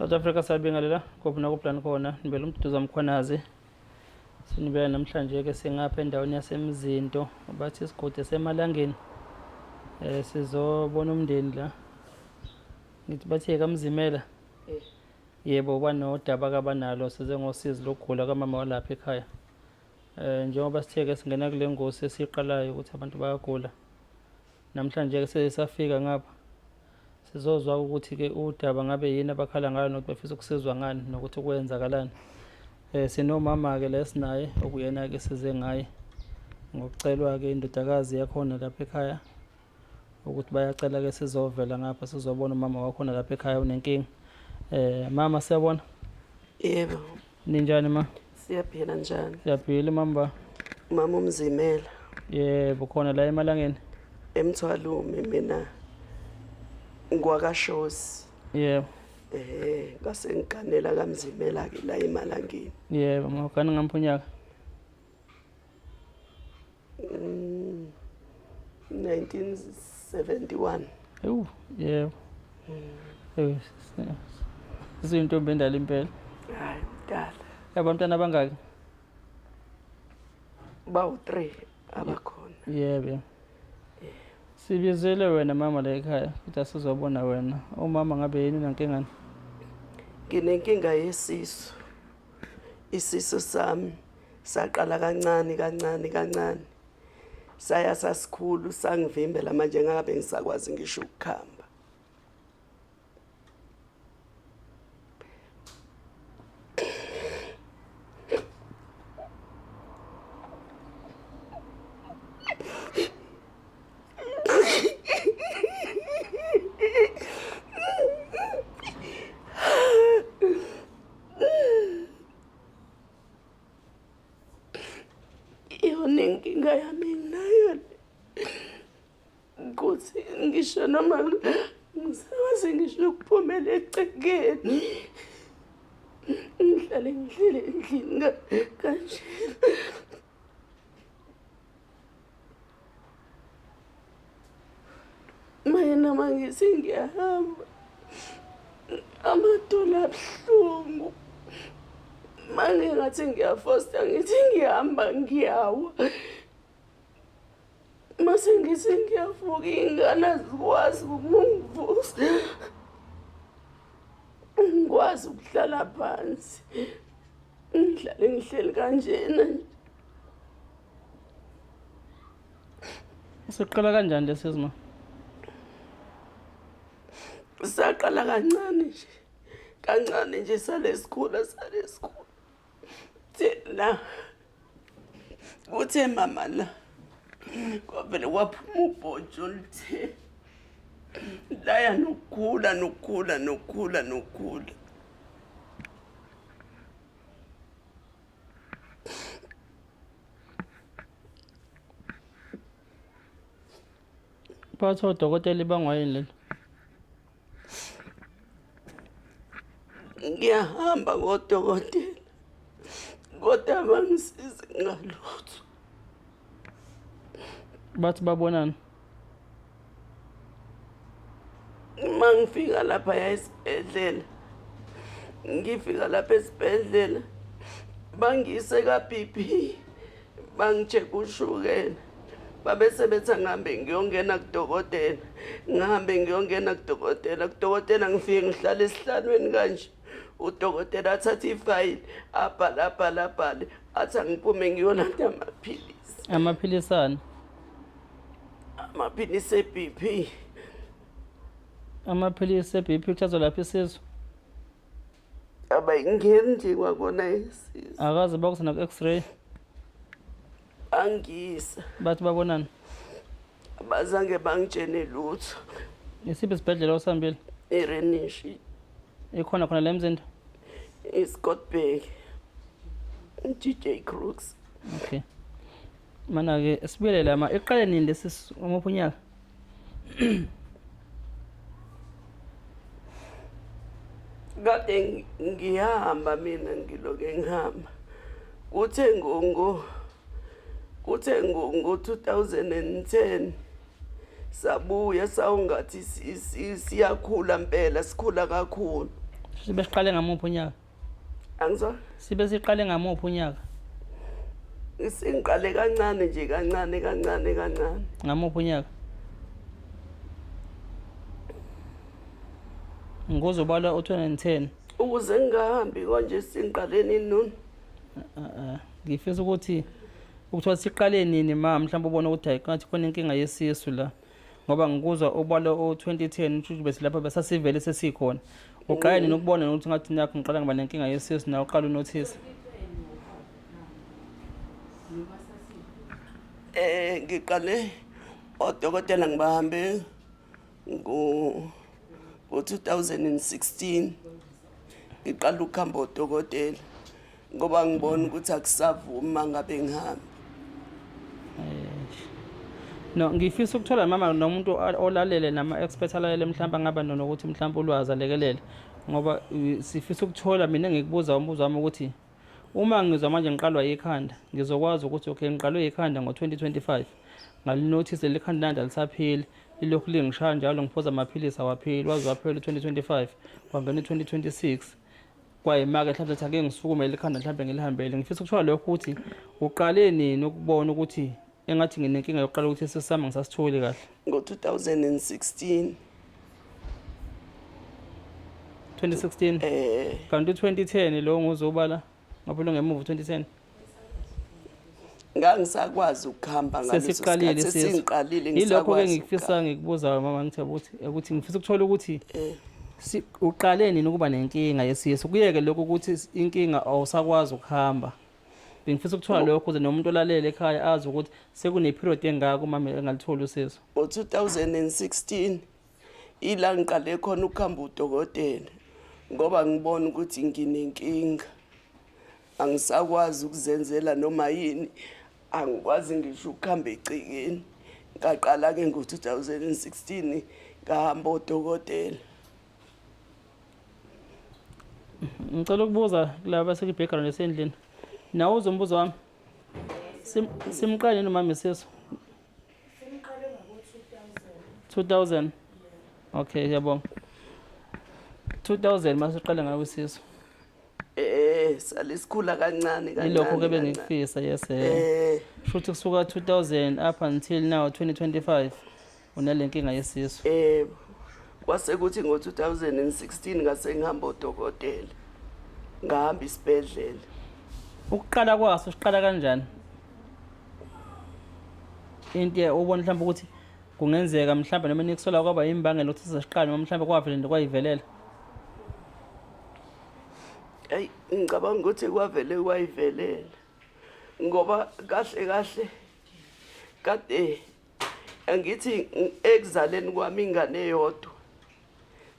South Africa siyabingelela kuphi nakuphi khona nibele umduduzi Mkhwanazi sinibeka namhlanje ke singapha endaweni yaseMzinto bathi isigodi esemalangeni eh sizobona umndeni la ngithi bathi kaMzimela eh. Yebo banodaba kabanalo size ngosizi lokugula kamama walapha ekhaya eh njengoba sithe ke singena kule ngosi esiqalayo ukuthi abantu bayagula Namhlanje ke sesafika ngapha sizozwa ukuthi ke udaba ngabe yini abakhala ngayo nokuthi bafisa ukusizwa ngani nokuthi kwenzakalani. Eh sinomama ke lesinaye okuyena ke size ngaye ngokucelwa ke indodakazi yakhona lapha ekhaya ukuthi bayacela ke sizovela ngapha sizobona umama wakhona lapha ekhaya unenkinga. Eh mama siyabona. Yebo. Ninjani ma? Siyaphila njani? Siyaphila mama ba. Mama uMzimela. Yebo khona la emalangeni. Emthwalume mina ngwakashozi. Yebo. Eh ngase ngiganela kaMzimela ke la emalangeni. Yebo mawugana ngamphunyaka. 1971. Ewu yebo. Eh siyintombi endala impela. Hayi mdala. Abantwana abangaki? Bawu-3 abakhona. Yebo. Sibizele wena mama la ekhaya ukuthi asizobona wena. Umama ngabe yini unankingani? Nginenkinga yesisu. Isisu sami saqala kancane kancane kancane saya sasikhulu sangivimbela manje ngabe ngisakwazi ngisho ukukhamba. Iyona inkinga yami enginayo le ukuthi ngisho noma ngisakwazi ngisho ukuphumela egcekeni ngihlale ngihlele endlini kanjena. Maye noma ngithi ngiyahamba amadolo abuhlungu mange ngathi ngiyafosta ngithi ngihamba ngiyawa mase ngithi ngiyavuka iy'ngane azikwazi ukungivusa ngikwazi ukuhlala phansi ngihlale ngihleli kanjena nje. Siqala kanjani lesi simo? Saqala kancane nje. Kancane nje sale sikhula sale sikhula. Thina kuthe mama la kwavele kwaphuma ubhontshi oluthe laya nokukhula nokukhula nokukhula nokukhula. Bathi odokotela ibangwa yini lento? Ngiyahamba kodokotela kodwa abangisizi ngalutho. Bathi babonani? Uma ngifika lapha esibhedlela ngifika lapha esibhedlela bangiyise ka-BP bangi-check ushukela babe sebethi angihambe ngiyongena kudokotela ngihambe ngiyongena kudokotela kudokotela ngifike ngihlale esihlalweni kanje udokotela athathe ifayili abhale abhale abhale athi angiphume ngiyolanda amaphilisi. Amaphilisi ani? Amaphilisi e-BP. Amaphilisi e-BP uthi azolapha isisu? Abayingeni nje kwakona isisu. Akaze bakusa naku-x-ray? Bangiyisa. Bathi babonani? Abazange bangitshene lutho. Isiphi isibhedlela osihambile? IRenishi. Ikhona khona la eMzinto? IScottburgh. GJ Crooks. Okay. Mana ke sibuyele la ma iqale nini lesi umuphi unyaka? Kade ngihamba mina ngiloke ngihamba. Kuthe ngo kuthe ngo 2010 sabuya sawungathi siyakhula mpela sikhula kakhulu. Sibe siqale ngamuphi unyaka? Angizwa? Sibe siqale ngamuphi unyaka? Singiqale kancane nje kancane kancane kancane. Ngamuphi unyaka? Ngozobala u-2010. Ukuze ngingahambi konje singiqale nini noni? Ngifisa ukuthi ukuthiwa siqale nini ma mhlawumbe ubone ukuthi hayi ngathi khona inkinga yesisu la. Ngoba ngikuzwa ubala u-2010 usho ukuthi bese lapha besasivele sesikhona. Uqale nini ukubona ukuthi ngathi nakho ngiqala ngiba nenkinga yesisu nawe uqala unothisa? Ngiqale odokotela ngibahambe ngo ngo-2016 ngiqala ukuhamba odokotela ngoba ngibona ukuthi akusavumi uma ngabe ngihamba. No, ngifisa ukuthola mama nomuntu olalele nama-expert alalele mhlawumbe angaba nokuthi mhlawumbe ulwazi alekelele ngoba sifisa ukuthola mina ngikubuza umbuzo wami ukuthi uma ngizwa manje ngiqalwa yikhanda ngizokwazi ukuthi okay ngiqalwe yikhanda ngo-2025 ngalinothise leli khanda nandi alisapheli lilokhu lingishaya njalo ngiphuza amaphilisi awapheli waze waphela u-2025 kwangena u-2026 kwayima-ke mhlawumbe ukuthi ake ngisukume likhanda mhlawumbe ngilihambele. Ngifisa ukuthola lokho ukuthi uqale nini ukubona ukuthi engathi nginenkinga yokuqala ukuthi isisu sami ngisasitholi kahle. Ngo-2016. 2016? Kanti u-2010 lo nguzobala ngoba lo ngemuva u-2010. Ngangisakwazi ukuhamba ngaleso Sesiqalile sikhathi, isisu. Sesingiqalile Yilokho ke ngisakwazi ngikufisa ukuhamba. ngikubuza mama ngithe ukuthi ngifisa ukuthola ukuthi uqale nini ukuba nenkinga yesisu. Kuyeke lokho ukuthi inkinga awusakwazi ukuhamba. Bengifisa ukuthola lokho ukuze nomuntu olalele ekhaya azi ukuthi sekune period engaka uma engalitholi usizo. Ngo-2016 ila ngiqale khona ukuhamba udokotela ngoba ngibona ukuthi nginenkinga. Angisakwazi ukuzenzela noma yini, angikwazi ngisho ukuhamba egcekeni. Ngaqala-ke ngo-2016 ngahamba odokotela. Ngicela ukubuza kulaba abasekwi-background esendlini. Nawe uzwa umbuzo wami? Simqale nini umama isisu? Simqale ngo-2000. 2000? Okay, ngiyabonga. 2000 masiqale ngawo isisu. Sale sikhula kancane kancane. Yilokho ke kancane. bengikufisa, yes. Shuthi kusuka 2000 up until now 2025 unale nkinga yesisu. Kwase kuthi ngo-2016 ngase ngihamba odokotela. Ngahamba isibhedlela. Ukuqala kwaso siqala kanjani? Into ubona mhlawumbe ukuthi kungenzeka mhlawumbe noma nikusola kwaba imbangela ukuthi siqale noma mhlawumbe kwavele nje kwayivelela. Hey, ngicabanga ukuthi kwavele kwayivelela. Ngoba kahle kahle kade angithi ekuzaleni kwami ingane eyodwa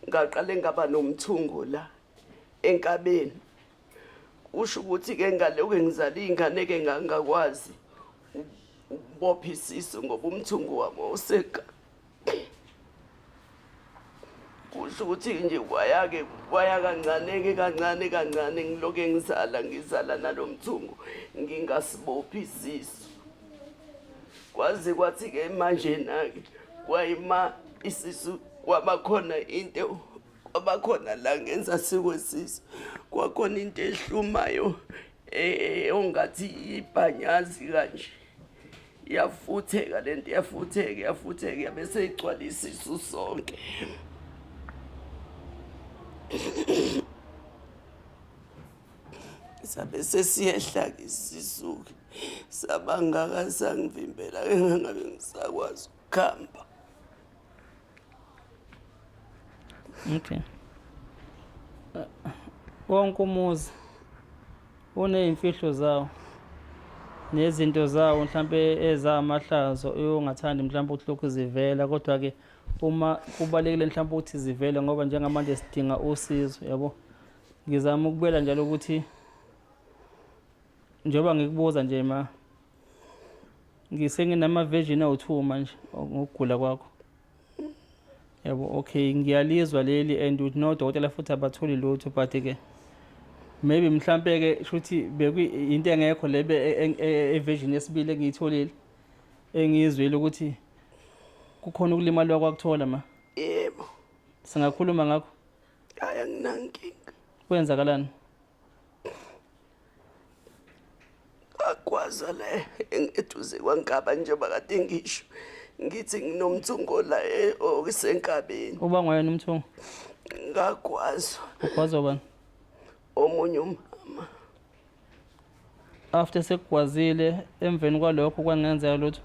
ngaqale ngaba nomthungo la enkabeni. Kusho ukuthi ke ngalokho ngizala ingane ke ngangakwazi ukubopha isisu ngoba umthungo wami wawuseka. Kusho ukuthi nje kwaya-ke kwaya kancane-ke kancane kancane ngilokhu ngizala ngizala nalo mthungo ngingasibophi isisu. Kwaze kwathi-ke manje na-ke kwayima isisu kwaba khona into kwaba khona la ngenza sikwesisu kwakhona into ehlumayo ongathi ibhanyazi kanje. Iyafutheka lento, iyafutheka, iyafutheka, yabe seyigcwala isisu sonke. Sabe sesiyehla-ke isisu-ke, saba ngaka sangivimbela-ke ngangabe ngisakwazi ukuhamba. Okay. Wonke umuzi uney'mfihlo zawo nezinto zawo mhlampe ezamahlazo uyongathandi mhlampe ukuthi lokhu zivela, kodwa-ke uma kubalulekile mhlampe ukuthi zivele ngoba njengamanje sidinga usizo, yabo. Ngizama ukubuyela njalo ukuthi njengoba ngikubuza nje ma ngisenginama-version awu-2 manje ngokugula kwakho, yabo. Okay, ngiyalizwa leli and uthi nodokotela futhi abatholi lutho, but-ke maybe mhlampe-ke shuthi bekuyinto engekho le e-version yesibili engiyitholile engiyizwile ukuthi kukhona ukulimala kwakuthola ma. Yebo. Singakhuluma ngakho? Hayi, anginankinga. Kwenzakalani? Ngagwaza la eduze kwaNkaba njengoba kade ngisho ngithi nginomthungo la osenkabeni. Ubangwa yini umthungo? Ngagwazwa. Ugwazwa ubani? Omunye umama. After sekugwazile emveni kwalokho kwangenzeka lutho.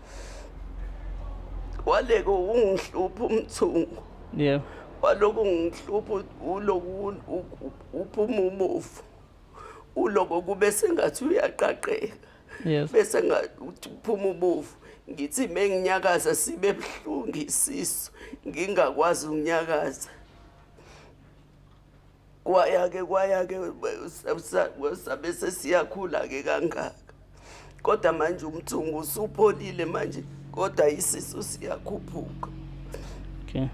Waleke ungihlupha umthungo. Yebo. Walokhu ngihlupha uloku uphuma ubovu. Uloko kube sengathi uyaqaqeka. Yes. Bese ngathi uphuma ubovu. Ngithi menginyakaza sibe buhlungu isisu ngingakwazi ukunyakaza. Kwaya-ke kwaya-ke sabe sesiyakhula-ke kangaka kodwa manje umthungo usupholile manje kodwa isisu siyakhuphuka. Okay.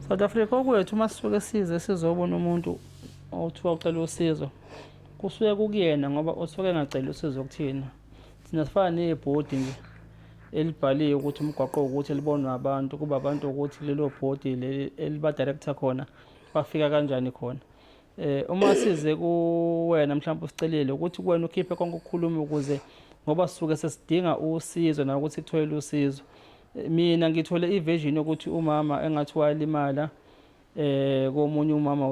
South Africa okwethu uma sisuke size sizobona umuntu othiwa ucela usizo kusuke kukuyena ngoba usuke engaceli usizo kuthina. Thina sifana nebhodi nje elibhaliwe ukuthi umgwaqo ukuthi elibonwa abantu kuba abantu ukuthi lelo bhodi leli eliba-director khona bafika kanjani khona. Uma size kuwena mhlawumbe usicelile ukuthi kuwena ukhiphe konke ukukhuluma ukuze ngoba sisuke sesidinga usizo na ukuthi kutholele usizo. Mina ngithole i-version yokuthi umama engathi walimala komunye umama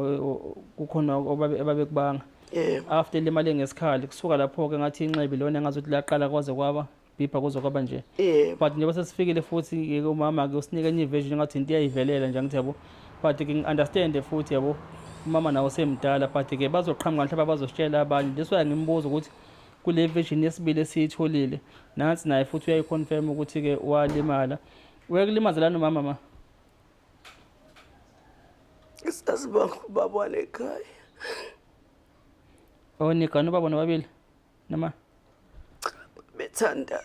kukhona ababekubanga. Yebo. After elimale ngesikhali kusuka lapho ke ngathi inxebi lona engazuthi laqala kwaze kwaba bhibha kuze kwaba nje. Yebo. But njengoba sesifikile futhi ke umama ke usinike enye version ngathi into iyayivelela nje angithi yabo. But ke ngi-understand futhi yabo umama nawo semdala but ke bazoqhamuka mhlawumbe bazositshela abanye. That's why ngimbuza ukuthi kule version yesibili esiyitholile nansi naye futhi uyayiconfirm ukuthi ke walimala. Uyekulimaza lana umama ma? Sasibanga ubaba walekhaya. Oh nigana ubaba nobabili noma? Cha bethandana.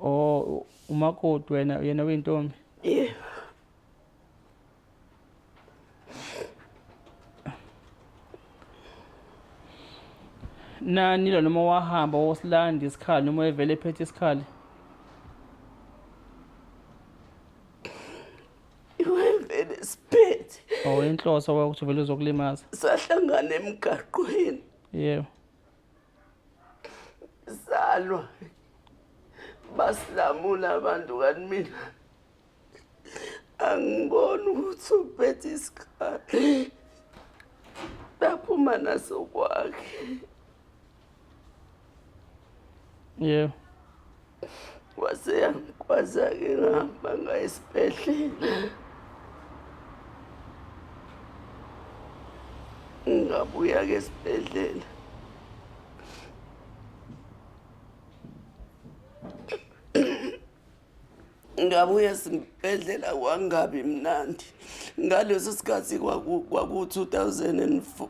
Oh umakoti wena yena uyintombi. Yebo. Nanilo noma wahamba wosilanda isikhali noma evele ephethe isikhali. Iwevele siphethe. Oh inhloso kwakuthi vele uzokulimaza. Sahlangana emgaqweni. Yebo. Salwa. Basilamula abantu kanti mina angiboni ukuthi uphethe isikhali. Baphuma naso kwakhe. Yebo. Wase yangikwaza-ke ngihamba ngaya esibhedlela. Ngabuya-ke esibhedlela. Ngabuya esibhedlela kwangabi mnandi. Ngaleso sikhathi kwaku-2004,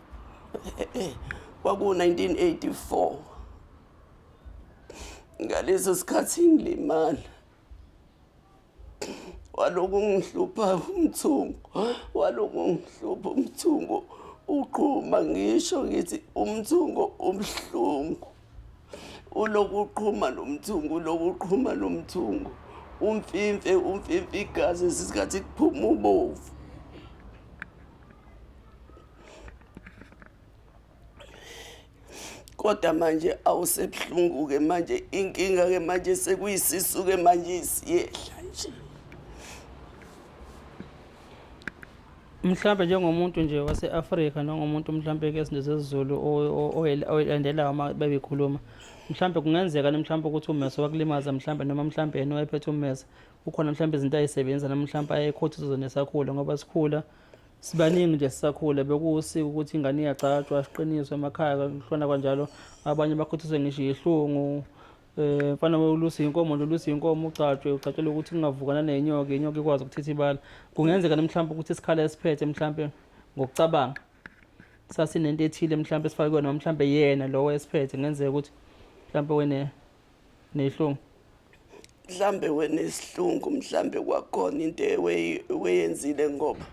kwaku-1984. Ngaleso sikhathi ngilimala. Walokhu ungihlupha umthungo, walokhu ungihlupha umthungo uqhuma ngisho ngithi umthungo ubuhlungu. Ulokhu uqhuma lo mthungo, ulokhu uqhuma lo mthungo. Umfimfe, umfimfe igazi isikhathi kuphuma ubovu. Kodwa manje awusebuhlungu ke manje inkinga ke manje sekuyisisu ke manje isiyehla nje. Mhlambe njengomuntu nje wase-Afrika njengomuntu mhlambe ke esinto sesiZulu oyilandelayo uma bebekhuluma mhlambe kungenzeka mhlambe ukuthi ummese wakulimaza mhlambe noma mhlambe yena wayephethe ummese kukhona mhlambe izinto ayisebenzisa noma mhlambe ayekhotha zona esakhula ngoba sikhula sibaningi nje sisakhula bekuwusiko ukuthi ingane iyagcatshwa siqiniswe emakhaya kuhlona kanjalo abanye bakhuthiswe ngisho ihlungu mfana ulusa inkomo nje ulusa inkomo ugcatshwe ugcatshelwe ukuthi kungavukana nenyoka inyoka ikwazi ukuthitha ibala kungenzeka mhlawumbe ukuthi isikhala esiphethe mhlawumbe ngokucabanga sasinento ethile mhlawumbe esifake kuyona noma mhlawumbe yena lowo esiphethe kungenzeka ukuthi mhlawumbe wene nehlungu Mhlambe wena isihlungu mhlambe kwakhona into eweyenzile ngoba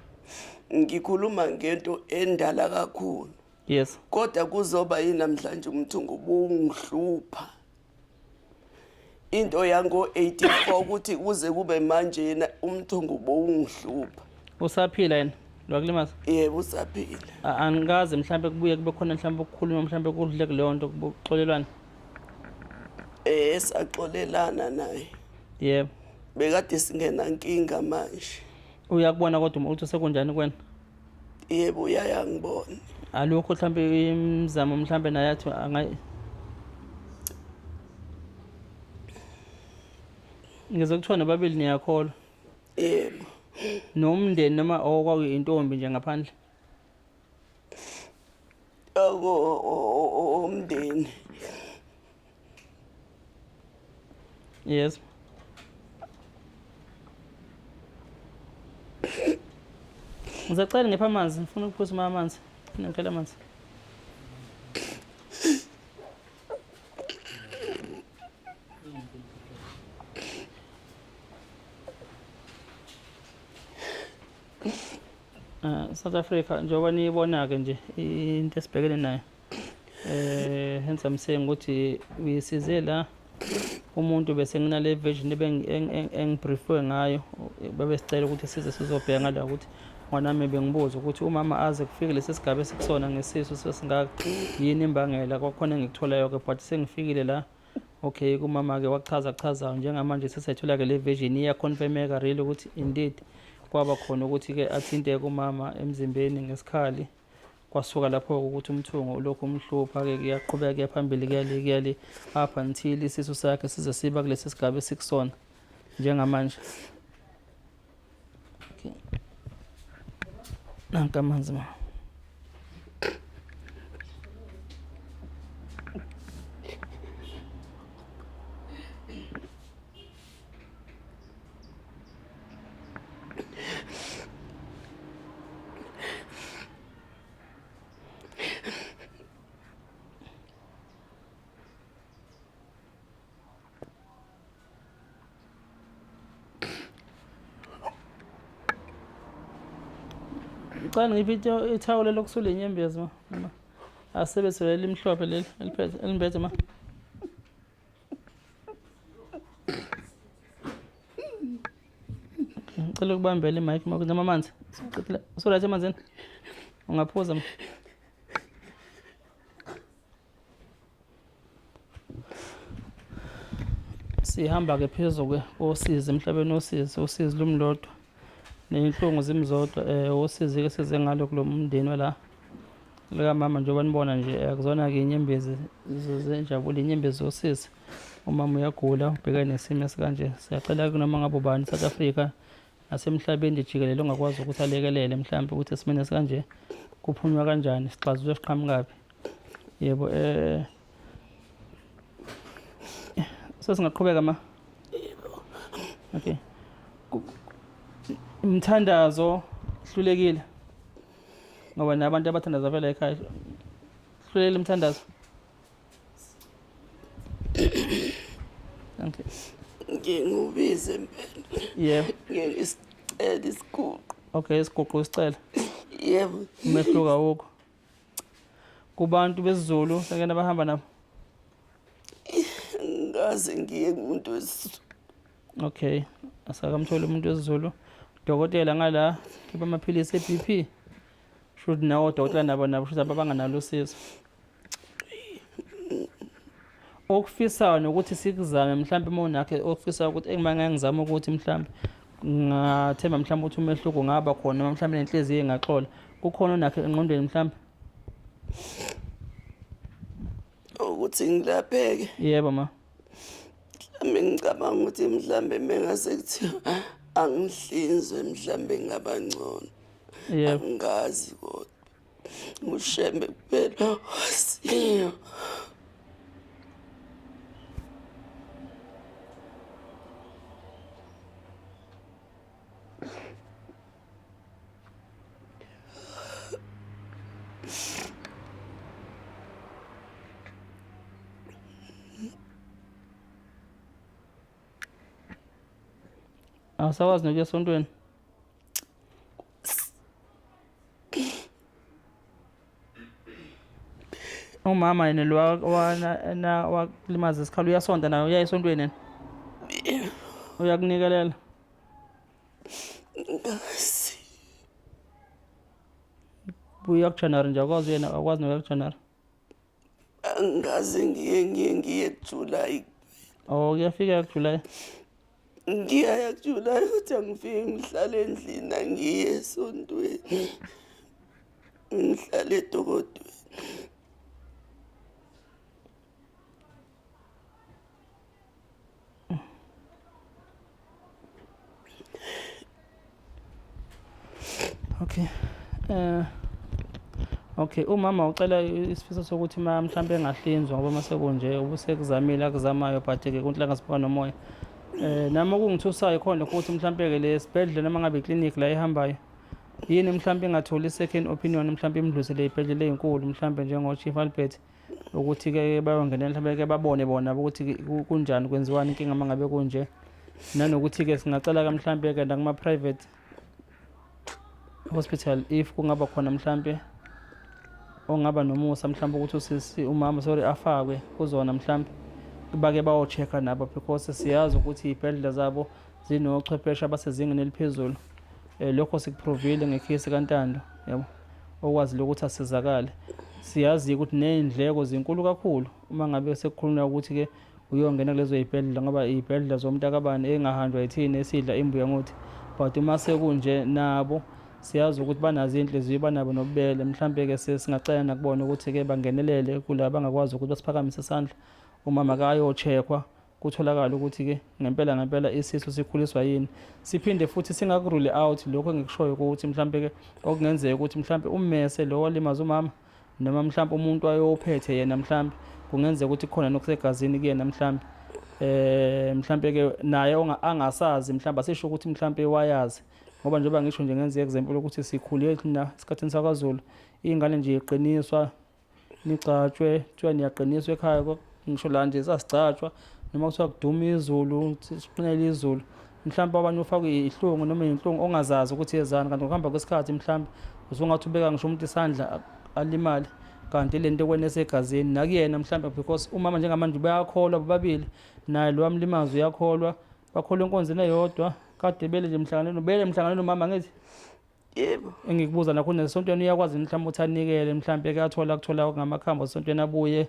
ngikhuluma ngento endala kakhulu. Yes. Kodwa kuzoba yini namhlanje umthungo ubungihlupha. Into yango 84 ukuthi kuze kube manje yena umthungo ubungihlupha. Usaphila yena? Lwakulimaza? Yebo, usaphila. Angikaze mhlambe kubuye kube khona mhlambe ukukhuluma mhlambe kudle kuleyo nto kuxolelwana. Saxolelana naye. Yebo. Bekade singena nkinga manje. Uyakubona kodwa ukuthi sekunjani kuwena? Yebo, uyayangibona. Alukho mhlambe imizamo mhlambe naye athi angayi Ngizwe kuthiwa nobabili niyakholwa. Yebo. Nomndeni noma okwakuyintombi nje ngaphandle. Ako omndeni. Yes. Ngizacela ngipha amanzi, ngifuna ukuphuza uma amanzi. Ngicela amanzi. South Africa njengoba niyibona-ke nje into esibhekene nayo hence I'm saying ukuthi uyisize la umuntu bese nginale version engibriefwe ngayo babesicela ukuthi size sizobheka ngala ukuthi ngwanami bengibuza ukuthi umama aze kufike lesi sigaba esikusona ngesisu sesingaka yini imbangela kwakhona engikutholayo-ke but sengifikile la okay kumama-ke wachaza chazayo njengamanje sesayithola-ke le version iyaconfirmeka really ukuthi indeed kwaba khona ukuthi-ke athinteke umama emzimbeni ngesikhali kwasuka lapho-ke ukuthi umthungo ulokhu umhlupha-ke kuyaqhubeka kuya phambili kuyale kuyale up until isisu sakhe size siba kulesi sigaba esikusona njengamanje. Okay. Nanka amanzi ma. Ngicela ngiphe ithawula lokusula inyembezi ma. Ma. Asebenzise leli limhlophe leli eliphethe elimbethe ma. Ngicela ukubambela imic ma noma amanzi. Usuqedile. Usurathi emanzini? Ungaphuza ma. Sihamba-ke phezu kosizi emhlabeni wosizi, usizi lumlodwa ney'nhlungu zimzodwa wosizi-ke size ngalo kulo mndeni wala likamama njengoba nibona nje akuzona-ke iy'nyembezi zenjabulo, iy'nyembezi zosizi. Umama uyagula ubhekene nesimo esikanje. Siyacela kunoma ngabe ubani South Africa nasemhlabeni nje jikelele ongakwazi ukuthi alekelele mhlawumbe ukuthi esimeni esikanje kuphunywa kanjani, sixazululwe siqhamukaphi. Yebo sesingaqhubeka ma. Yebo. Okay. Umthandazo hlulekile. Ngoba nabantu abathandaza vele ekhaya. Hlulekile umthandazo. Okay. Ngike ngiwubize impela. Yebo. Ngike ngisicele isiguqo. Okay, isiguqo usicela. Yebo. Umehluko awukho. Kubantu besiZulu seke nabahamba nabo. Ngaze ngiye kumuntu wesiZulu. Okay, asakamtholi umuntu wesiZulu. Dokotela ngala khipha amaphilisi e-BP. Shuthi nawo dokotela nabo nabo shuthi ababanganalo usizo. Okufisayo nokuthi sikuzame mhlawumbe uma unakho okufisayo ukuthi engima ngeke ngizame ukuthi mhlawumbe ngathemba mhlawumbe ukuthi umehluko ungaba khona noma mhlawumbe nenhliziyo ingaxola. Kukhona onakho engqondweni mhlawumbe? Ukuthi ngilapheke. Yebo ma. Mhlawumbe ngicabanga ukuthi mhlawumbe mengase kuthiwa angihlinzwe mhlawumbe ngingaba ngcono. Yebo. Angazi kodwa. NguShembe kuphela owaziyo. Awusakwazi nokuya esontweni? Umama yena lo wakulimaza isikhala uyasonta naye uya esontweni yena? Uyakunikelela? Ngazi. Buya kuJanuary nje akwazi yena akwazi nokuya kuJanuary. Angikaze ngiye kuJuly. Oh, kuyafika kuJuly. Ngiyaya kuJuly ukuthi angifike ngihlale endlini angiye esontweni. Ngihlale edokodweni. Okay. Eh Okay, umama ucela isifiso sokuthi ma mhlambe engahlinzwa ngoba mase kunje ubusekuzamile akuzamayo but ke kunhlanga sipha nomoya. Eh nami okungithusayo khona ukuthi mhlambe ke lesibhedlela noma ngabe clinic la ihambayo yini mhlambe ingatholi second opinion mhlambe imdlulisele ibhedlela ezinkulu mhlambe njengo Chief Albert ukuthi-ke bayongenela mhlawumbe ke babone bona ukuthi kunjani kwenziwani inkinga uma ngabe kunje nanokuthi-ke singacela-ke mhlampe-ke nakuma-private hospital if kungaba khona mhlampe ongaba nomusa mhlampe ukuthi usisi umama sorry afakwe kuzona mhlampe bake bayo-check-a nabo because siyazi ukuthi iy'bhedlela zabo zinochwepheshe abasezingeni eliphezulu um lokho sikuprovile ngekhesi kaNtando yabo okwazile ukuthi asizakale siyazi ukuthi ney'ndleko zinkulu kakhulu uma ngabe sekukhulunywa ukuthi-ke uyongena kulezo y'bhedlela ngoba iy'bhedlela zomntakabani engahanjwa yithina esidla imbuya ngothi but uma sekunje nabo siyazi ukuthi banazo iy'nhliziyo banabo nobubele mhlampe-ke singacela nakubona ukuthi-ke bangenelele kula bangakwazi ukuthi basiphakamise isandla umama kayocheckwa kutholakala ukuthi-ke ngempela ngempela isisu sikhuliswa yini siphinde futhi singakurule out lokho engikushoyo ukuthi mhlampe-ke okungenzeka ukuthi mhlampe ummese lo walimaza umama noma mhlampe umuntu ayophethe yena mhlampe kungenzeka ukuthi khona nokusegazini kuyena mhlampe eh mhlampe ke naye angasazi mhlampe asisho ukuthi mhlampe wayazi ngoba njengoba ngisho nje ngenze example ukuthi sikhule thina esikhathini sakwaZulu ingane nje iqiniswa nigcatshwe kuthiwa niyaqiniswa ekhaya ngisho la nje sasigcatshwa noma kuthiwa kuduma izulu siqinele izulu mhlawumbe abanye ufakwe ihlungu noma inhlungu ongazazi ukuthi yezani kanti ngokuhamba kwesikhathi mhlawumbe usungathi ubeka ngisho umuntu isandla alimale kanti le nto kwena esegazini nakuyena mhlawumbe because umama njengamanje bayakholwa bobabili naye lo wamlimaza uyakholwa bakholwa enkonzweni eyodwa kade bele nje emhlanganweni bele emhlanganweni umama ngithi Yebo. Engikubuza nakho nesontweni uyakwazi mhlawumbe ukuthi anikele mhlawumbe ke athola kuthola ngamakhambi esontweni abuye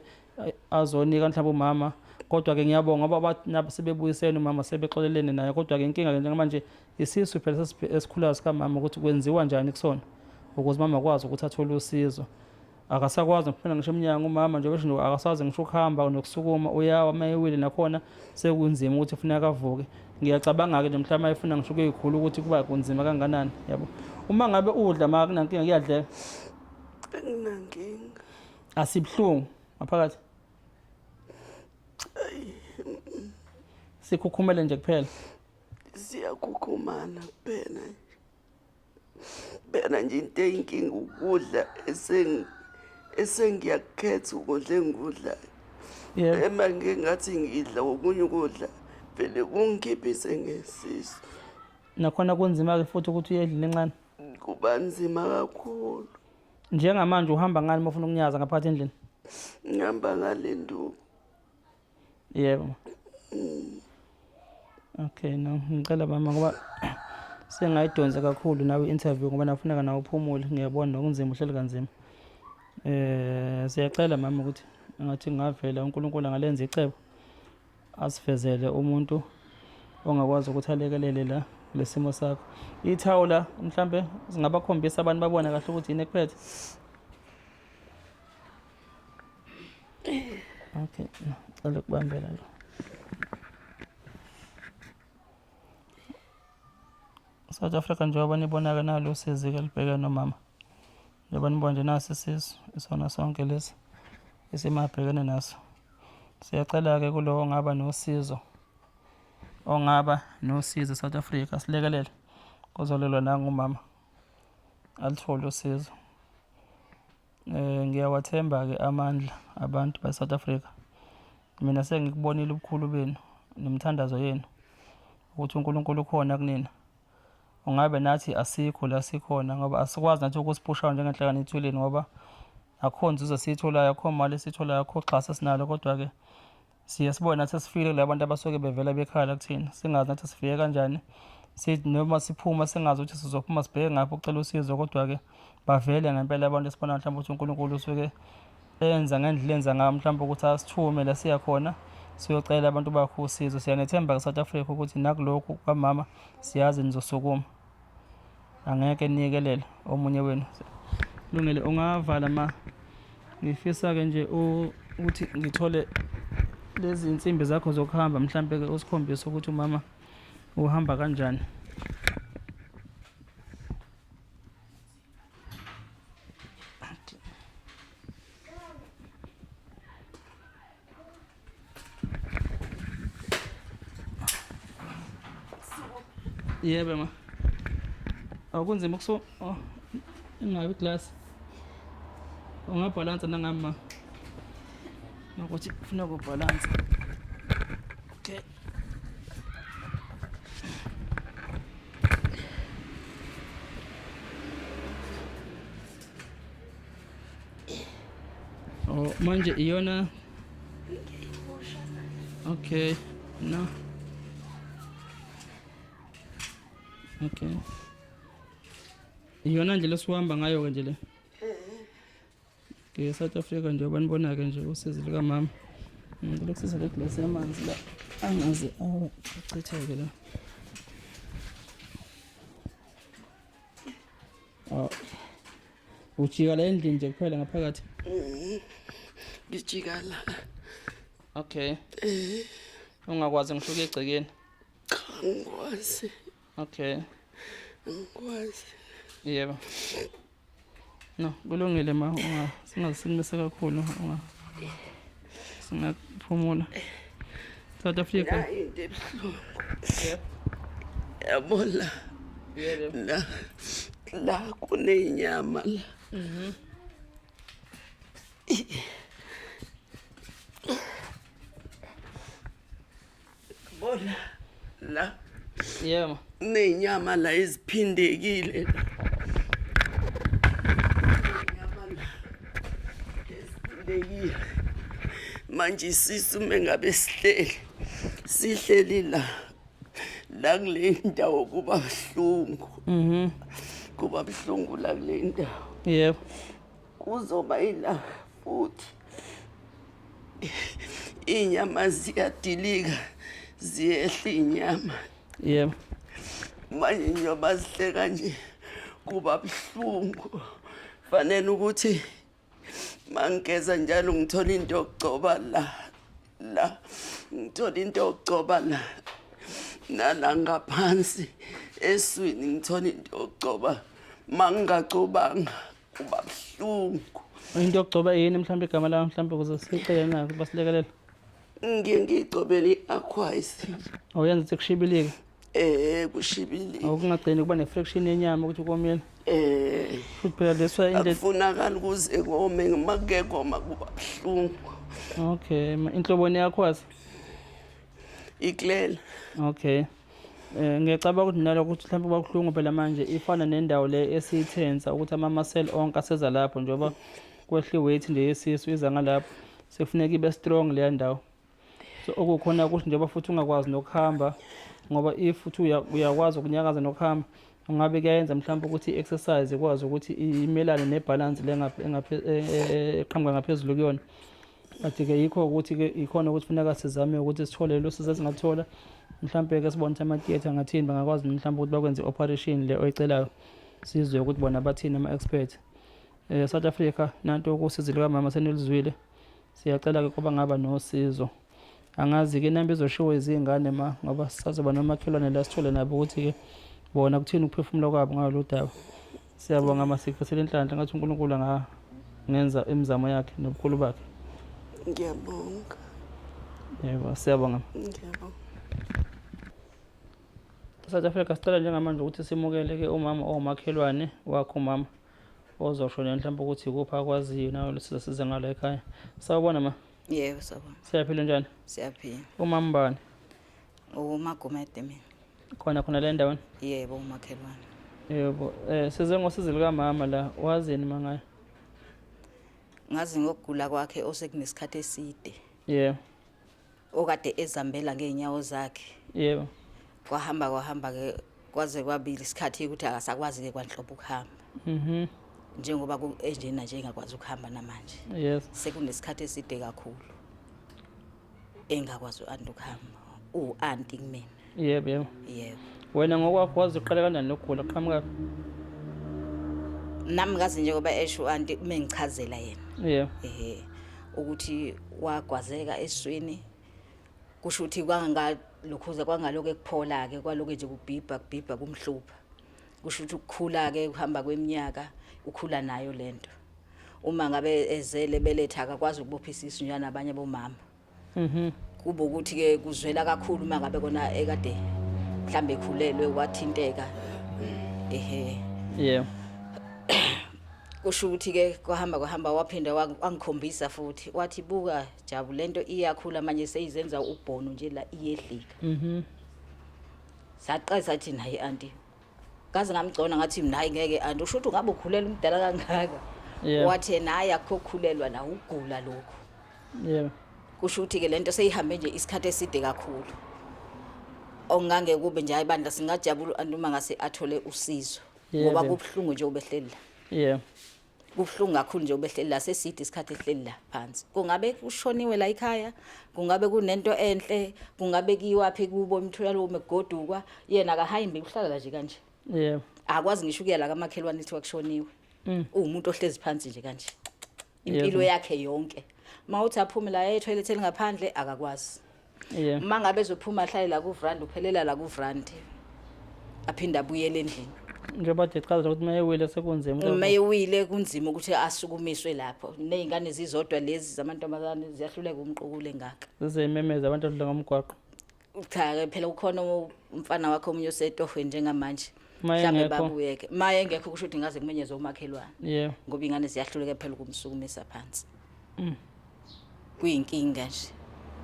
azonika mhlawumbe umama kodwa ke ngiyabonga ngoba nabo sebebuyisene umama sebexolelene naye kodwa ke inkinga ke njengamanje isisu phela esikhulayo sikamama ukuthi kwenziwa njani kusona ukuze umama akwazi ukuthi athole usizo akasakwazi nokuphela ngisho emnyango umama nje besho akasazi ngisho ukuhamba nokusukuma uyawa uma ewile nakhona sekunzima ukuthi kufuneka avuke ngiyacabanga-ke nje mhlawumbe ayefuna ngisho ukuyikhulu ukuthi kuba kunzima kangakanani yabo uma ngabe udla ma kunankinga kuyadleka Anginankinga. Asibuhlungu ngaphakathi sikhukhumele nje kuphela Siyakhukhumala kuphela nje. Bena nje into eyinkinga ukudla esengiyakukhetha ukudla engikudlayo. Yebo. Ema ngike ngathi ngidla okunye ukudla vele kungikhiphise ngesisu. Nakhona kunzima-ke futhi ukuthi uye endlini encane. Kuba nzima kakhulu. Njengamanje uhamba ngani uma ufuna ukunyaza ngaphakathi endlini? Ngihamba ngale nduku. Yebo. Okay, no, ngicela mama ngoba sengayidonsa kakhulu nawe i-interview ngoba nafuneka nawe uphumule ngiyabona nokunzima uhleli kanzima. Eh siyacela mama ukuthi engathi ngavela uNkulunkulu angalenza icebo asivezele umuntu ongakwazi ukuthi alekelele la kulesimo sakho. Ithawula mhlambe singabakhombisa abantu babone kahle ukuthi yini ekuphethe. Okay, cela ukubambela lo. South Africa njengoba nibonaka nalo usizi ke libheke nomama. Njengoba nibona nje nasi isisu isona sonke lesi isimo abhekene naso. Siyacela ke kulowo ongaba nosizo ongaba nosizo South Africa silekelele kuzolelwa nangumama alithole usizo. Eh ngiyawathemba-ke amandla abantu base-South Africa. Mina sengikubonile ubukhulu benu nemithandazo yenu ukuthi uNkulunkulu ukhona kunina. Ungabe nathi asikho la sikhona ngoba asikwazi nathi ukusiphusha njengenhlangano ithuleni ngoba akukho nzuzo esiyitholayo, akukho mali esiyitholayo, akukho xhaso esinalo kodwa-ke siye sibone nathi sesifile kula bantu abasuke bevela bekhala kuthina singazi nathi sifike kanjani Sithi noma siphuma singazi ukuthi sizophuma sibheke ngaphi ukucela usizo, kodwa-ke bavele ngempela abantu esibona mhlawumbe ukuthi uNkulunkulu usuke enza ngendlela enza ngayo mhlawumbe ukuthi asithume la siya khona siyocela abantu bakhe usizo. Siyanethemba-ke South Africa ukuthi nakulokhu kwamama siyazi nizosukuma, angeke niyekelele omunye wenu. Lungile, ungavala ma. Ngifisa-ke nje ukuthi ngithole lezi nsimbi zakho zokuhamba mhlampe-ke usikhombise ukuthi umama uhamba kanjani. Yebo ma. Akunzima ukusu oh ingabi glass. Ungabhalansa nangami ma. Nokuthi ufuna ukubhalansa. Okay. Oh, manje iyona. Okay. No. Okay. Iyona ndlela esihamba ngayo ke nje le. Okay, South Africa njengoba nibona ke nje usizi lukamama. Ngicela ukusiza le glass yamanzi la. Angaze achitheke la. Oh. Ujika la endlini nje kuphela ngaphakathi. Ngijika la. Okay. Ungakwazi ngisho ukuya egcekeni. Cha ngikwazi. Okay. Ngikwazi. Yebo. No, kulungile ma unga singazisimisa kakhulu unga singaphumula. South Africa. La into ebuhlungu. Yabo la. Yebo. La la kunenyama la. Bona la Yebo. kunenyama la eziphindekile la. Inyama la eziphindekile. Manje isisu mengabe sihleli sihleli la la kule ndawo kuba buhlungu. Kuba buhlungu la kule ndawo. Yebo. Kuzoba yila futhi iy'nyama ziyadilika ziyehla iy'nyama. Yebo. Manje njengoba zihle kanje kuba buhlungu, fanele ukuthi mangigeza njalo ngithola into yokugcoba la la ngithola into yokugcoba la nala ngaphansi eswini ngithola into yokugcoba, mangingagcobanga kuba buhlungu. Into yokugcoba yini mhlawumbe igama layo mhlawumbe ukuze sicele nako basilekelele? Ngiye ngiyigcobele i-aquis. Awuyenza ukuthi kushibilike? Kushibilike. Awukungagcini kuba ne-friction yenyama ukuthi komile. Futhi phela leswa into Akufunakali ukuze kome, makuke koma kuba buhlungu. Okay, inhloboni yakho Iklela. Okay. Ngiyacabanga ukuthi nalokho ukuthi mhlawumbe kuba buhlungu phela manje ifana nendawo le esiyithensa ukuthi ama-muscle onke aseza lapho njengoba kwehla i-weight nje yesisu iza ngalapho, sekufuneka ibe strong leya ndawo. So okukhona ukuthi njengoba futhi ungakwazi nokuhamba, ngoba if futhi uyakwazi ukunyakaza nokuhamba, ungabe kuyayenza mhlawumbe ukuthi i-exercise ikwazi ukuthi imelane ne-balance le eqhamuka ngaphezulu kuyona. But-ke yikho ukuthi-ke ikhona ukuthi funeka sizame ukuthi sithole lelo sizo esingathola, mhlampe-ke sibone ukuthi ama-theatre ngathini, bangakwazi mhlawumbe ukuthi bakwenze i-operation le oyicelayo, sizwe ukuthi bona bathini ama-expert. South Africa, nanto ukusizi lukamama seniluzwile, siyacela-ke kuba ngaba nosizo. Angazi-ke inamba izoshiwo izingane ma, ngoba sisazoba nomakhelwane la sithole nabo ukuthi-ke bona kuthini ukuphefumula kwabo ngalolu daba. Siyabonga masikufisela inhlanhla, ngathi uNkulunkulu angenza imizamo yakhe nobukhulu bakhe. Ngiyabonga. Yebo, siyabonga. Ngiyabonga. South Africa sicela njengamanje ukuthi simukele ke umama owumakhelwane wakho, umama ozosho nje mhlawumbe ukuthi ikuphi akwaziyo nawe lesiza size ngalo ekhaya. Sawubona ma. Yebo, sawubona. Siyaphila njani? Siyaphila. Umama bani? UMagumede mina. Khona khona le ndaweni? Yebo, umakhelwane. Yebo, size ngosizi lukamama la, wazini mangayo? Ngazi ngokugula kwakhe osekunesikhathi eside. Yebo. Okade ezambela ngeenyawo zakhe. Yebo. Kwahamba kwahamba ke Kwaze kwabili isikhathi ukuthi akasakwazi ke kwanhlobo ukuhamba. Njengoba enjena nje engakwazi ukuhamba namanje. Yes. Sekunesikhathi eside kakhulu engakwazi u-anti ukuhamba. Uwu-anti kumina. Yebo, yebo. Yebo. Wena ngokwakho wazi uqala kanjani lokugula qhamuka? Nami ngazi njengoba esho u-anti uma engichazela yena. Yebo. Ehhe ukuthi wagwazeka esiswini kusho ukuthi kwangalokhuza kwangalokho ekuphola ke kwalokho nje kubhibha kubhibha kumhlupha. Kusho ukuthi ukukhula ke kuhamba kweminyaka ukhula nayo lento. Uma ngabe ezele beletha akakwazi ukubopha isisu njalo nabanye bomama. Kuba ukuthi ke kuzwela kakhulu uma ngabe kona ekade mhlambe ekhulelwe wathinteka. Ehhe. Yebo. Kusho ukuthi ke kwahamba kwahamba waphinda wangikhombisa futhi wathi buka Jabu lento iyakhula manje seyizenza ubhono nje la iyehlika. Saqala sathi naye anti kaze ngamgcona ngathi mina hayi ngeke anti usho ukuthi ungabe ukhulela umdala kangaka. Wathi naye akukho ukukhulelwa la ukugula lokhu. Kusho ukuthi ke lento seyihambe nje isikhathi eside kakhulu. Ongange kube nje hayi bandla singajabula anti uma ngase athole usizo. Ngoba kubuhlungu nje ubehleli la. Kubuhlungu kakhulu nje ubehleli la seside isikhathi ehleli la phansi. Kungabe kushoniwe la ekhaya, kungabe kunento enhle, kungabe kiwaphi kubo emtholampilo megodukwa, yena akahambi uhlala la nje kanje. Akwazi ngisho ukuya la kamakhelwane kuthiwa kushoniwe. Uwumuntu ohlezi phansi nje kanje. Impilo yakhe yonke. Mawuthi aphume la etoilet elingaphandle akakwazi. Uma ngabe ezophuma ahlale la kuvrandi uphelela la kuvrandi. Aphinde abuyele endlini. Njengoba echaza ukuthi uma ewile sekunzima. Uma ewile kunzima ukuthi asukumiswe lapho. Nezingane zizodwa lezi zamantombazane ziyahluleka umqukule ngaka. Zizememeza abantu adlula ngomgwaqo. Cha ke phela ukhona umfana wakhe omunye osetohweni njengamanje. Uma Mhlambe engekho. babuyeke. Ma engekho kusho ukuthi ngaze kumenyezwe umakhelwane. Ngoba ingane ziyahluleka phela ukumsukumisa phansi. Kuyinkinga nje.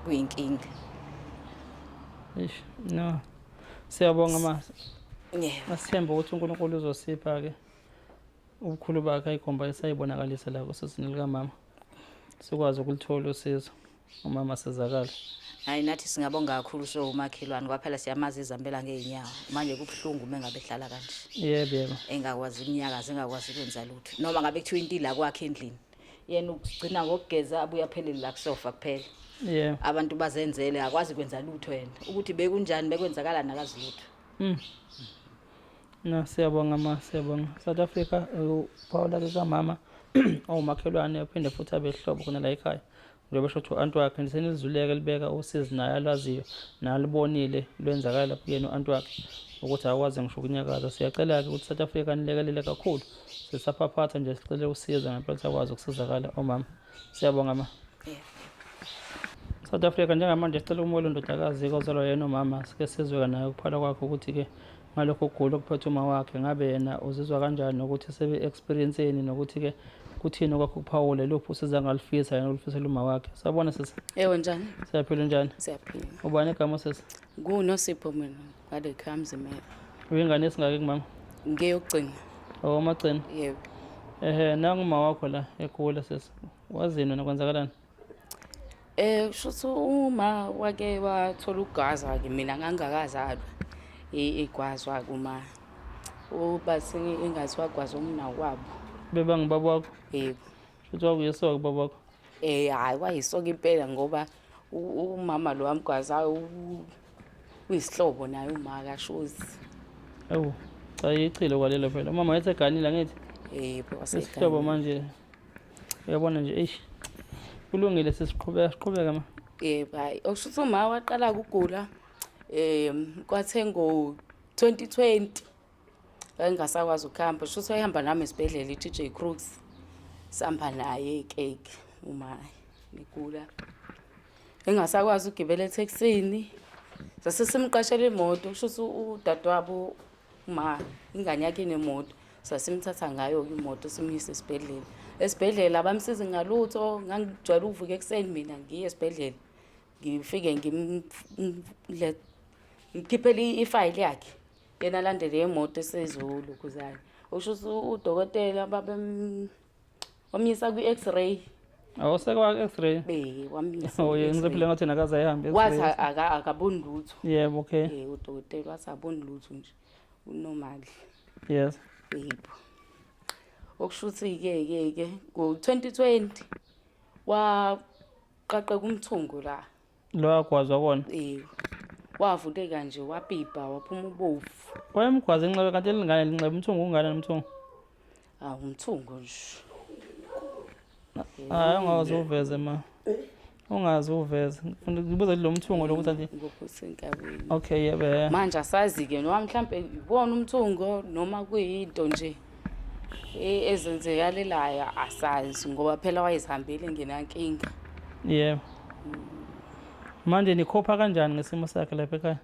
Kuyinkinga. Eish, no. Siyabonga ma. Yebo. Asithembe ukuthi uNkulunkulu uzosipha ke ubukhulu bakhe ayikhomba esayibonakalisa la kusisini likamama. Sikwazi ukulithola usizo. Umama sizakala. Hayi nathi singabonga kakhulu so umakhelwane kwaphela siyamazi izambela ngeenyawo. Manje kubuhlungu uma ngabe ehlala kanje. Yebo, yebo. Engakwazi iminyakazo, engakwazi ukwenza lutho. Noma ngabe kuthiwa into ila kwakhe endlini. Yena ugcina ngokugeza abuye aphelele la kusofa kuphela. Abantu bazenzele akwazi kwenza lutho yena. Ukuthi bekunjani bekwenzakala nakazi lutho. Na siyabonga ma, siyabonga. South Africa uPaula ke kamama owumakhelwane uphinde futhi abe ihlobo khona la ekhaya. Njengoba esho ukuthi u-anti wakhe senilizuleke libeka usizi naye alwaziyo nalubonile lwenzakala lapho kuyena u-anti wakhe ukuthi akwazi ngisho ukunyakaza. Siyacela-ke ukuthi South Africa nilekelele kakhulu. Sisaphaphatha nje sicele usizo ngempela ukuthi akwazi ukusizakala omama. Siyabonga ma. South Africa njengamanje sicela umoya undodakazi kozalwa yena umama sike sizwe naye ukuphala kwakhe ukuthi-ke ngalokho ukugula okuphethe uma wakhe ngabe yena uzizwa kanjani nokuthi sebe-experience-eni nokuthi-ke kuthini okwakho ukuphawula luphi usiza angalufisa yena olufisela uma wakhe. Sawubona sisi. Ewe njani? Siyaphila njani? Siyaphila. Ubani igama sisi? Ngunosipho mina ngale ekhaya Mzimela. Uyingane esingaki kumama? Ngeyokugcina. Oh umagcina. Yebo. Ehhe nangu uma wakho la egula sisi. Wazini wena kwenzakalani? Shuthi uma wake wathola ukugwaza ke mina ngangakazalwa. Igwazwa kuma uba engathi wagwaza umnakwabo. Beba ngibaba wakho? Yebo. Shuthi wakuyisoka ubaba wakho? Hayi wayisoka impela ngoba umama lo wamgwazayo uyisihlobo naye uma kashozi. Awu, cha ichilo kwalelo phela. Umama wayeseganile angithi? Yebo, waseganile. Isihlobo manje. Uyabona nje eish. Kulungile sisiqhubeka siqhubeka ma. Yebo, hayi okusho ukuthi uma waqala ukugula kwathe ngo 2020 engasakwazi ukuhamba, sho ukuthi wayehamba nami esibhedlela i-TJ Crooks. Sihamba naye ke uma ngigula. Engasakwazi ukugibela ethekisini. Sase simqashela imoto, kusho ukuthi udadewabo uma ingane yakhe inemoto. Sasimthatha ngayo imoto simyise esibhedlela. Esibhedlela abamsizi ngalutho, ngangijwayele ukuvuka ekuseni mina ngiye esibhedlela. Ngifike ngimkhiphele ifayili yakhe. Yena alandele imoto esezulu kuzana. Usho ukuthi udokotela wamyisa kwi-X-ray. Awuseke wa X-ray? Be, wamyisa Oh, yena kwi-X-ray. ngizophila ngathi nakaze ayihambe Wathi X-ray. akaboni lutho. Yebo, okay. Udokotela wathi aboni lutho nje. Unormal. Yes. Yebo. Okusho ukuthi-ke ke ke ngo-2020 waqaqeka umthungo la. Lo agwazwa kona. Yebo. Wavuleka nje wabhibha waphuma ubovu. Wayemgwaza inxeba kanti elingane linxeba umthungo ungane umthungo. Awu umthungo nje. Hayi ungaze uveze ma. Ungaze uveze. Ngifuna ngibuza lo mthungo lo ukuthi anje. Ngokusenkabeni. Okay yebe. Manje asazi ke noma mhlambe ibona umthungo noma kuyinto nje ezenzekalelayo asazi ngoba phela wayezihambele engenankinga. Yebo. Manje nikhopha kanjani ngesimo sakhe lapha ekhaya?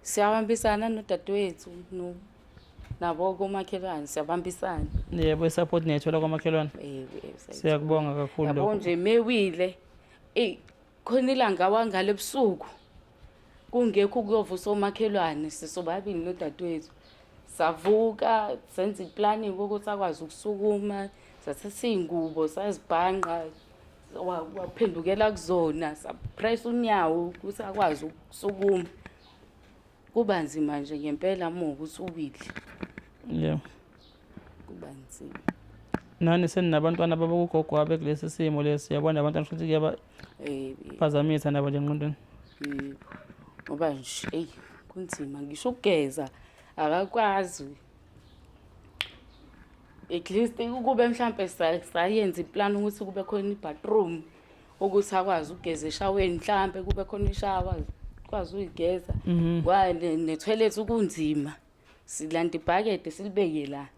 Siyabambisana nodadewethu no nabo komakhelwane siyabambisana. Yebo isupport niyayithola kwamakhelwane. Yebo, yebo, siyayithola. Siyakubonga kakhulu Yabo lokho. nje mewile eyi khona ilanga wangale ebusuku kungekho ukuyovusa omakhelwane sisobabili nodadewethu savuka senza iplaningi ukuthi akwazi ukusukuma sathatha iy'ngubo sazibhanqa waphendukela kuzona sapress unyawo ukuthi akwazi ukusukuma kuba nzima nje ngempela uma ukuthi uwile Yeah. kuba nzima. Nani seninabantwana babokugogo wabe kulesi simo lesi yabona abantwana futhi kuyabaphazamisa nabo nje engqondweni. Yebo. Ngoba nje eyi kunzima ngisho ukugeza akakwazi. At least ukube mhlampe sayenza iplan ukuthi kube khona i-bathroom ukuthi akwazi ukugeza eshaweni mhlampe kube khona ishawa kwazi uyigeza. Kwa ne-toilet kunzima. Silanda ibhakede silibeke la.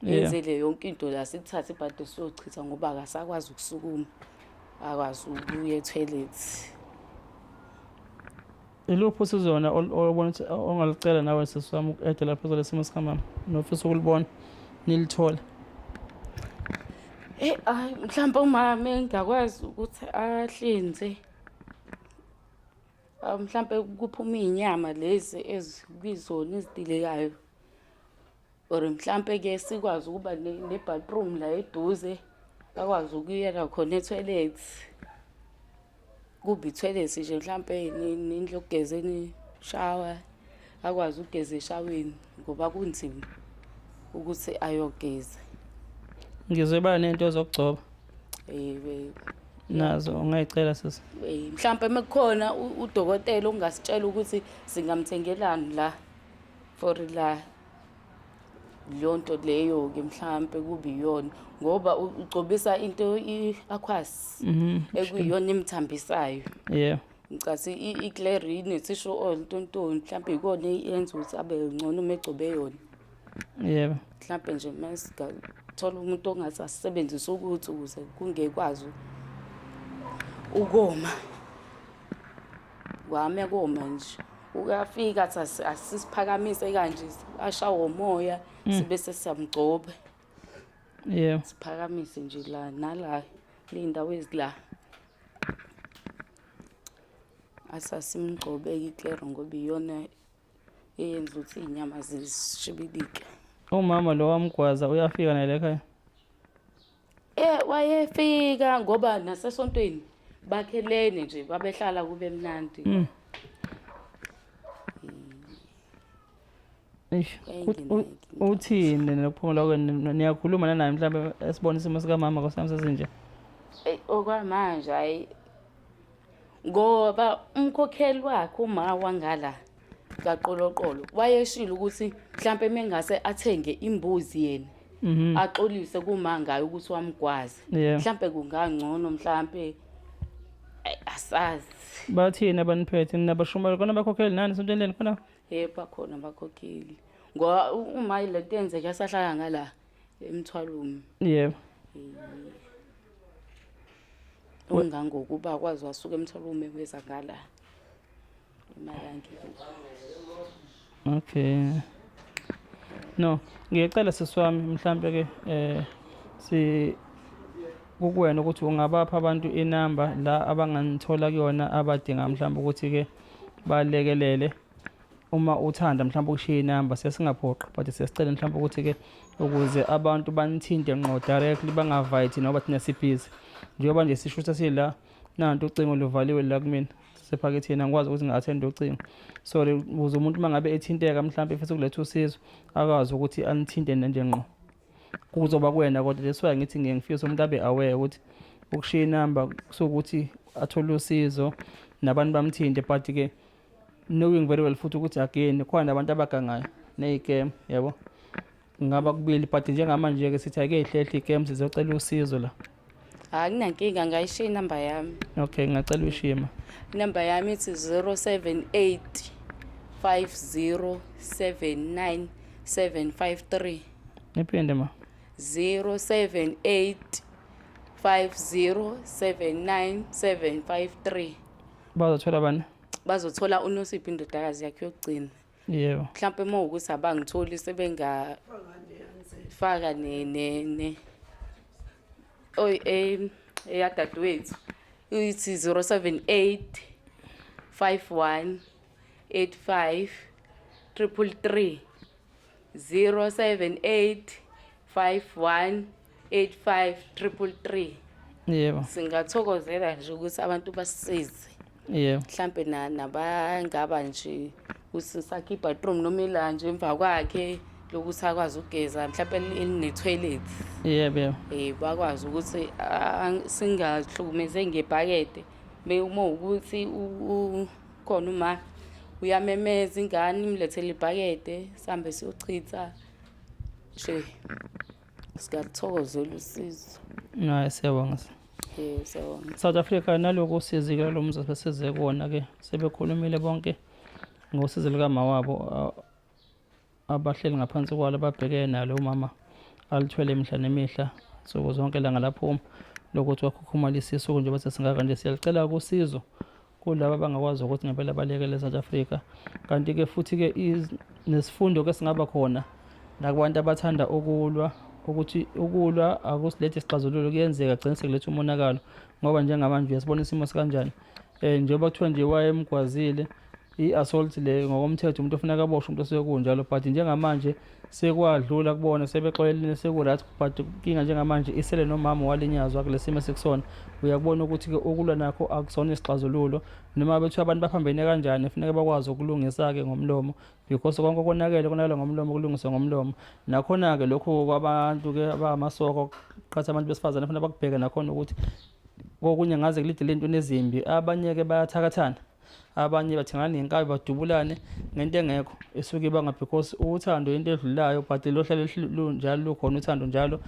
Yenzele yonke into la sithathe ibhakede siyochitha ngoba akasakwazi ukusukuma. Akwazi ukuya e-toilet. Iluphi usizona obona ukuthi ongalicela nawe sisi wami uku-ede lapho kule simo sikamama nofisa ukulibona nilithole? Eh hayi mhlawumbe umama engakwazi ukuthi ahlinze. Mhlawumbe kuphume iy'nyama lezi ezikuyizona ezidilekayo. Or mhlampe ke sikwazi ukuba ne-bathroom la eduze akwazi ukuyela khona e-toilet. Kube i-toilet nje mhlampe nendlu yokugeza shower akwazi ukugeza eshaweni ngoba kunzima ukuthi ayogeza. Ngizwe ba nento zokugcoba. Eh nazo ungayicela sisi. Mhlampe mekukhona udokotela ongasitshela ukuthi singamthengelani la for la leyo nto leyo-ke mhlampe kube iyona ngoba ugcobisa into i-aquas ekuyiyona imthambisayo. Yeah. Ngicathi i-Clary ne-tissue oil ntontoni mhlampe ikona eyenza ukuthi abe ngcono uma egcobe yona. Yebo. Mhlampe nje masingathola umuntu ongathi asisebenzise ukuthi ukuze kungekwazi ukoma. Kwame koma nje. Uyafika athi asisiphakamise kanje ashawe umoya sibe sesiyamgcoba. Yebo. Siphakamise nje la nala ley'ndawo ezila. Asasimgcobe iklero ngoba iyona eyenza ukuthi iy'nyama zishibilike. Umama lo wamgwaza uyafika naye la ekhaya? Wayefika ngoba nasesontweni bakhelene nje babehlala kube mnandi. Eish, uthini nokuphumula kwenu? Niyakhuluma nanaye mhlawumbe esibona isimo sikamama kwasami sesinje? Eyi okwamanje hayi ngoba umkhokheli wakhe uma wangala kaqoloqolo wayeshilo ukuthi mhlampe mengase athenge imbuzi yena axolise kuma ngayo ukuthi wamgwaza. Mhlampe kungangcono mhlampe asazi. Bathini abaniphethe nabashumela khona bakhokheli nani esontweni leni khona? Yebo bakhona abakhokheli. Ngoba uma lento yenzeka sahlala ngala emthwalweni. Yebo. Ungangokuba kwazi wasuka emthwalweni weza ngala. Imalangi. Okay. No, ngiyacela sisi wami mhlambe ke si kukuwena ukuthi ungabapha abantu inamba la abanganithola kuyona abadinga mhlambe ukuthi ke balekelele uma uthanda mhlambe ukushiya inamba sesingaphoqa but sesicela mhlambe ukuthi ke ukuze abantu banithinte ngqo directly bangavayithi noba thina sibhizi njengoba nje sishutha sila nantu ucingo luvaliwe la kumina. sephaketheni, angikwazi ukuthi ngi-athende ucingo. Sorry, ukuze umuntu uma ngabe ethinteka mhlawumbe efisa ukuletha usizo akwazi ukuthi anithinte nje ngqo. Kuzoba kuwena kodwa that's why ngithi ngiye ngifise umuntu abe aware ukuthi ukushiya inamba kusukuthi athole usizo nabantu bamthinte, but ke knowing very well futhi ukuthi again khona nabantu abagangayo ney'kem, yabo, kungaba kubili, but njengamanje-ke sithi ake ihlehle iy'kem, sizocela usizo la. Akunankinga, ngayishiya inamba yami. Okay, ngingacela uyishiye ma. Inamba yami ithi 078 50 79 753. Niphinde ma. 078 50 79 753. Bazothola bani? Bazothola uNosipho, indodakazi yakhe yokugcina. Yebo. Mhlawumbe uma ukuthi abangitholi sebengafaka ne ne ne oy eyadadewethu ithi 078 51 85 333, 078 51 85 333. Yebo. Singathokozela nje ukuthi abantu basisize. Yebo. Mhlambe na nabangaba nje usisakhe ibathroom noma ila nje emva kwakhe lokuthi akwazi ukugeza, mhlambe eline-toilet. Yebo, yebo. Bakwazi ukuthi singahlukumezeki ngebhakede. Uma ukuthi khona uma uyamemeza ingane imlethele ibhakede sihambe siyochitha nje, singakuthokozela usizo. Hayi, siyabonga. Yebo, siyabonga. South Africa, naloku usizi ke lo mzi besize kuwona ke, sebekhulumile bonke ngosizo lukamama wabo abahleli ngaphansi kwalo, babhekene nalo umama alithwele imihla nemihla, nsuku zonke, langa laphuma lokuthi wakhukhumala isisu nje bese singaka nje. Siyalicela usizo kulaba abangakwazi ukuthi ngempela balekele eSouth Africa. Kanti-ke futhi-ke nesifundo ke singaba khona nakubantu abathanda ukulwa, ukuthi ukulwa akusilethe isixazululo, kuyenzeka gcine sekuletha umonakalo, ngoba njengamanje uyasibona isimo sikanjani. Njengoba kuthiwa nje wayemgwazile, i-assault le ngokomthetho umuntu ofuneka aboshwe umuntu osuke kunjalo, but njengamanje sekwadlula kubona, sebexolelene, seku-right, but inkinga njengamanje isele nomama walinyazwa kule simo esikusona. Uyakubona ukuthi-ke ukulwa nakho akusona isixazululo, noma bethiwa abantu baphambene kanjani, funeka bakwazi ukulungisa-ke ngomlomo, because konke okonakele konakele ngomlomo, kulungiswe ngomlomo. Nakhona-ke lokhu kwabantu-ke abamasoko qhatha abantu besifazane, fanele bakubheke nakhona ukuthi kokunye ngaze kulidele entweni ezimbi. Abanye-ke bayathakathana, abanye bathengana ngenkabi, badubulane ngento engekho esuke ibanga, because uthando into edlulayo, but lohlale lunjalo, lukhona uthando njalo.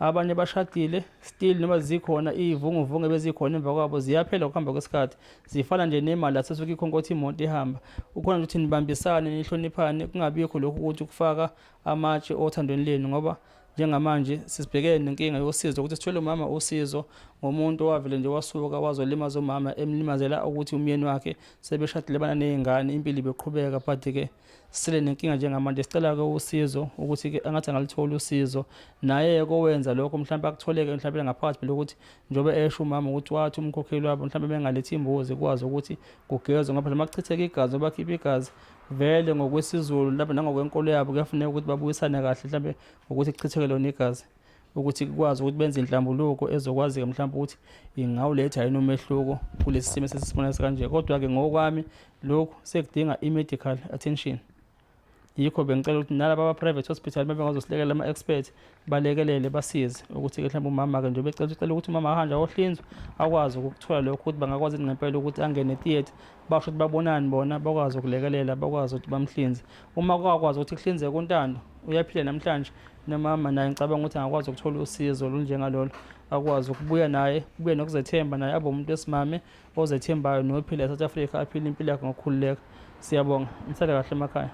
Abanye bashadile still, noma zikhona iy'vunguvungu ebezikhona emva kwabo, ziyaphela ngokuhamba kwesikhathi, zifana nje nemali asesuke ikhonkotha imoto ihamba. Ukhona nje ukuthi nibambisane, nihloniphane, kungabikho lokhu ukuthi kufaka amatshe othandweni lenu, ngoba njengamanje sisibhekene nenkinga yosizo, ukuthi sithole umama usizo ngomuntu owavele nje wasuka wazolimaza umama, emlimazela ukuthi umyeni wakhe, sebeshadile, bana ney'ngane, impilo ibeqhubeka, but-ke sisele nenkinga njengamanje. Sicela-ke usizo ukuthi-ke angathi angalithola usizo naye kowenza lokho, mhlawumbe akutholeke mhlawumbe ngaphakathi phela, ukuthi njengoba esho umama ukuthi wathi umkhokheli wabo mhlawumbe bengalethi imbuzi kukwazi ukuthi kugezwe, ngoba phela uma kuchitheka igazi, bakhipha igazi vele ngokwesiZulu mhlawumbe nangokwenkolo yabo, kuyafuneka ukuthi babuyisane kahle mhlawumbe ngokuthi kuchitheke lona igazi, ukuthi kukwazi ukuthi benze inhlambuluko ezokwazi-ke mhlawumbe ukuthi ingawuletha yini umehluko kulesi simo esesibona kanje. Kodwa-ke ngokwami lokhu sekudinga i-medical attention, yikho bengicela ukuthi nalaba aba-private hospital bebengazosilekelela ama-expert, balekelele, basize ukuthi-ke mhlawumbe umama-ke nje becela ucela ukuthi umama ahanjwe ayohlinzwa, akwazi ukukuthola lokho, ukuthi bangakwazi ngempela ukuthi angene theatre, basho ukuthi babonani bona, bakwazi ukulekelela, bakwazi ukuthi bamhlinze. Uma kwakwazi ukuthi kuhlinzeke uNtando, uyaphila namhlanje, nomama naye ngicabanga ukuthi angakwazi ukuthola usizo olunjengalolo, akwazi ukubuya naye, kubuye nokuzethemba, naye abe umuntu wesimame ozethembayo nophila e-South Africa, aphile impilo yakhe ngokukhululeka. Siyabonga, nisale kahle emakhaya.